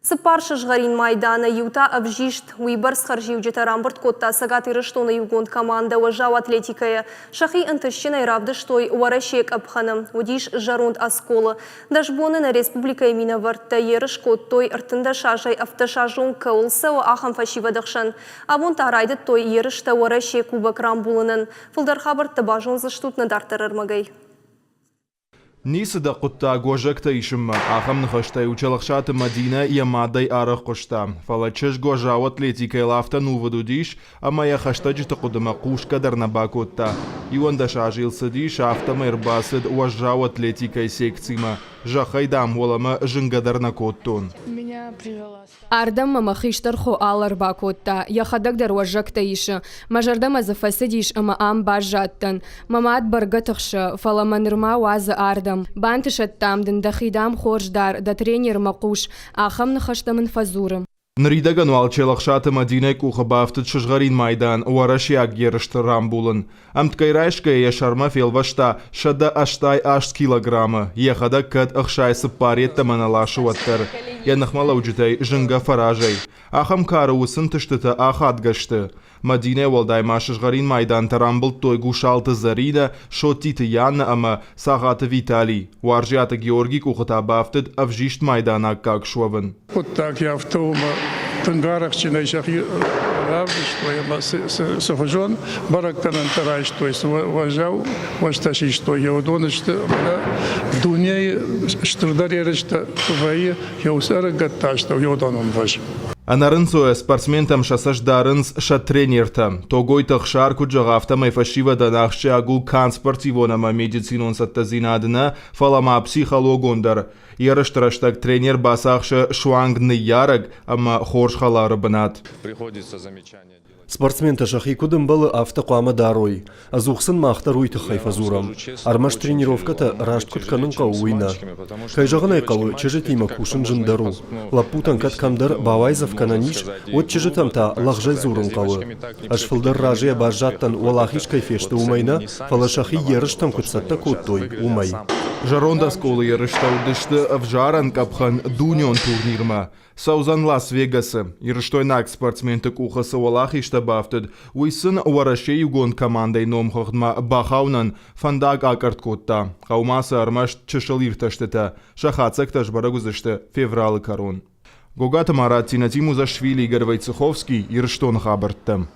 Цыппар сызгъӕрин майданы, иу та ӕвзист. Уыйбӕрц хӕрзиуджытӕ рамбырд кодта Цӕгат Ирыстоны иугонд командӕ уӕззау атлетикӕйӕ. Сӕхи ӕнтыстджынӕй равдыстой Уӕрӕсейы къӕпхӕны. Уыдис зӕронд Осколы. Дӕс боны нӕ республикӕйы минӕвӕрттӕ ерыс кодтой 13 азӕй 17 азы онг кӕуыл цӕуы, ахӕм фӕсивӕды хсӕн. Абон та райдыдтой ерыстӕ Уӕрӕсейы Кубок рамбулынӕн. Фылдӕр хабӕрттӕ базондзыстут нӕ дарддӕр ӕрмӕгӕй. Ницы дӕ хъуыддаг уӕзӕгтӕ исынмӕ, ахӕм ныхӕстӕ-иу Челӕхсаты Мадинӕ йӕ мадӕй арӕх хъуыста. Фӕлӕ чызг уӕззау атлетикӕйыл афтӕ нувыд уыдис, ӕмӕ йӕ хӕстӕджыты хъуыдымӕ хъусгӕ дӕр нӕ бакодта. 11 азы йыл цыдис, афтӕмӕй ӕрбацыд уӕззау атлетикӕйы секцимӕ. Зӕххӕй, дам, уӕлӕмӕ зынгӕ дӕр нӕ кодтон. Ардӕм мӕ мӕ хистӕр хо Алла ӕрбакодта, йӕхӕдӕг дӕр уӕззӕгтӕ исы. Мӕ зӕрдӕмӕ дзы фӕцыдис ӕмӕ ам баззадтӕн. Мӕ мад бӕргӕ тыхсы, фӕлӕ мӕ нырма уадзы ардӕм. Бантысӕд, дам, дын дӕхи, дам, хорз дар, дӕ тренермӕ хъус. Ахӕм ныхӕстӕ мын фӕдзуры. Ныридӕгӕн уал Челӕхсаты Мадинӕйы къухы бафтыд сызгъӕрин майдан уӕрӕсейаг ерысты рамбулын. Ӕмткӕй райсгӕйӕ йӕ сӕрмӕ фелвӕста 188 килограммы, йӕхӕдӕг кӕд 64 йеддӕмӕ нӕ ласы, уӕддӕр. Йӕ ныхмӕлӕуджытӕй зынгӕ фӕразӕй. Ахӕм кары уыцы ӕнтыстытӕ ахадгӕ сты. Мадинӕ уӕлдай ма сызгъӕрин майдантӕ рамбылдтой Гусалты Зӕринӕ, Соттиты Яннӕ ӕмӕ Цагъаты Виталий. Уарзиаты Георгий къухы та бафтыд ӕвзист майдан аккаг суӕвын. Хъуыддаг афтӕ у, ӕмӕ тынг арӕхстджынӕй сӕхи равдыстой ӕмӕ цы хуызон бӕрӕггӕнӕнтӕ райстой, цы уӕззау уӕзтӕ систой, уыдон сты мӕнӕ дунейы стырдӕр ерыстӕ куы вӕййы, уыцы ӕрыгӕтты астӕу уыдон ӕмвӕз. Ӕнӕрынцойӕ спортсментӕм сӕ цӕст дарынц сӕ тренертӕ. Тогойты Ӕхсар куыд зӕгъы, афтӕмӕй фӕсивӕдӕн ахсджиаг у канд спортивон ӕмӕ медицинон цӕттӕдзинад нӕ, фӕлӕ ма психологон дӕр. Ерысты рӕстӕг тренер бацахсы суанг ныййарӕг ӕмӕ хорз хӕлары бынат. Спортсментӕ сӕхи куыд ӕмбӕлы, афтӕ хъуамӕ дарой. Ӕдзух сын мах дӕр уый тыххӕй фӕдзурӕм. Ӕрмӕст тренировкӕтӕ раст куыд кӕнын хъӕуы, уый нӕ. Кӕй зӕгъын ӕй хъӕуы, чызджытимӕ кусын зындӕр у. Лӕппутӕн кӕд кӕмдӕр бауайдзӕф кӕнӕн ис, уӕд чызджытӕм та лӕгъзӕй дзурын хъӕуы. Ӕз фылдӕр разыйӕ баззадтӕн, уӕлахиз кӕй фесты, уымӕй нӕ, фӕлӕ сӕхи ерыстӕм куыд цӕттӕ кодтой, уымӕй. Зӕронд Осколы ерыстӕ уыдысты ӕвзарӕн къӕпхӕн дунеон турнирмӕ. Цӕудзӕн Лас-Вегасы. Ирыстойнаг спортсменты къухы цы уӕлахизтӕ бафтыд, уый сын Уӕрӕсейы иугонд командӕйы номхыгъдмӕ бахауынӕн фӕндаг акъӕртт кодта. Хъӕуы ма сӕ ӕрмӕст чысыл иртӕстытӕ. Сӕ хатдзӕгтӕ сбӕрӕг уыдзысты февралы кӕрон. Гогаты Марат, Тинатин Музашвили, Игорь Войцеховский, Ирыстоны хабӕрттӕ.